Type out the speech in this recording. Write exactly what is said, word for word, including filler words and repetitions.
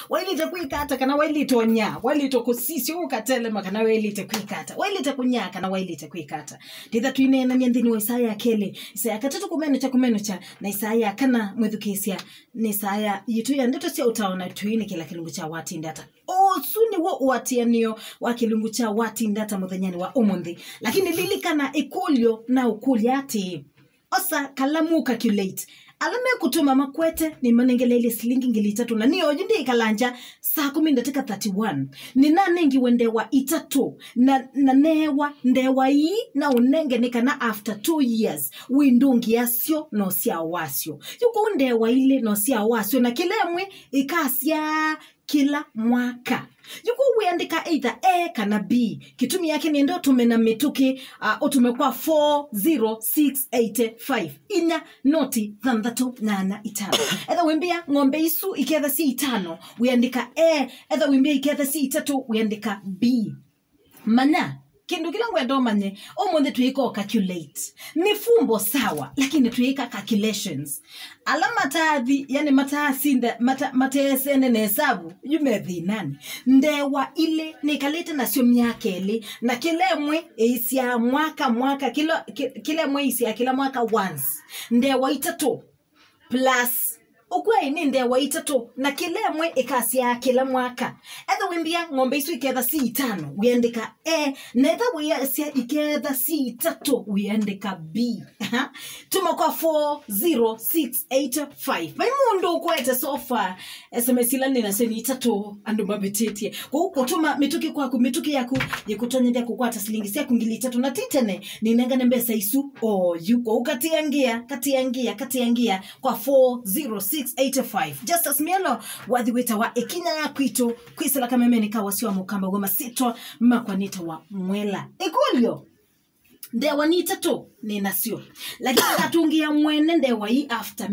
Wailĩte kwĩka ata kana wailĩte ũnya? Wailĩte kũsisya ũkatelema kana wailĩte kwĩka ata? Wailĩte kũnya kana wailĩte kwĩka ata? Ndĩtha twĩneenany'a nthĩnĩ wa Isaya ya kelĩ, Isaya katatũ kũmenũkya kũmenũkya, na Isaya ya kana mwĩthukĩĩsya nĩ Isaya yitũ ya ndeto sya ũtao na twĩnĩkĩla kĩlungu kya watindata. Ũsu nĩw'o ũatĩanĩo wa kĩlungu kya watindata mũthenyanĩ wa ũmũnthĩ. Lakini lilikana ĩkũlyo na ũkũlya atĩĩ, osa kalamu calculate. Ala mekũtũma makwete nĩmanengeleelye silingi ngili itatũ, na nĩ oyu ndĩĩkala nja saa kũmi ndatĩka thirty-one. Nĩnanengiwe ndewa itatũ, na, na neewa ndewa ii na ũnenge nĩ kana after two years wĩndũngĩa syo na ũsyao wasyo. Yu kũu ndewa ilĩ na ũsyao wasyo, na kĩla ĩmwe ĩkasyaa kĩla mwaka. Yu kũu wĩandĩka either A kana B. Kĩtumi yake nĩenda ũtũme na mĩtũkĩ, uh, ũtũme kwa four zero six eight five, inya noti thanthatũ nyanya itano. Etha wĩmbĩa ng'ombe isu iketha syĩ itano, wĩandĩka A. Etha wĩmbĩa iketha syĩ itatũ, wĩandĩka B. Manya, kĩndũ kĩla ngwenda ũmanye, ũmũnthĩ twĩĩka o calculate. Mĩfumbo sawa, lakini twĩĩka calculations. Ala mataathi, yani mataasinda, mata-, mateesene na esavu, yu me thĩnanĩ. Ndewa ilĩ nĩkalĩte nasyo myaka ĩlĩ, na kĩla ĩmwe ĩisyaa mwaka, mwaka, kĩla, kĩ-, kĩla ĩmwe ĩisyaa kĩla mwaka once. Ndewa itatũ plus, ũkwai nĩ ndewa itatũ, na kĩla ĩmwe ĩkasyaa kĩla mwaka. Etha wĩmbĩa ng'ombe isu iketha si itano, wĩandĩka A, na etha wĩasya iketha si itatũ, wĩandĩka B. Aha. Tũma kwa four zero six eight five. Vai mũndũ ũkwete so far, S M S ila nĩ nasyo nĩ itatũ, andũ mavĩtĩtye. Kwoou kũtũma mĩtũkĩ kwaku, mĩtũkĩ yaku yĩkũtonyethya kũkwata silingi syaku ngili itatũ, na ti tene, nĩnengane mbesa isu oyu. Kwoou katĩangĩa, katĩangĩa, katĩangĩa kwa four zero six eight five. Justus Mielo, wathi wĩtawa Ĩkinya ya Kwitũ, kwĩsĩla kamemeni ka wasyo wa Mũkamba wĩ masĩtwa makwa nĩtawa Mwela. Ĩkũlyo, ndewa nĩ itatũ nĩ nasyo, lakini ngatũngĩa mwene ndewa ii after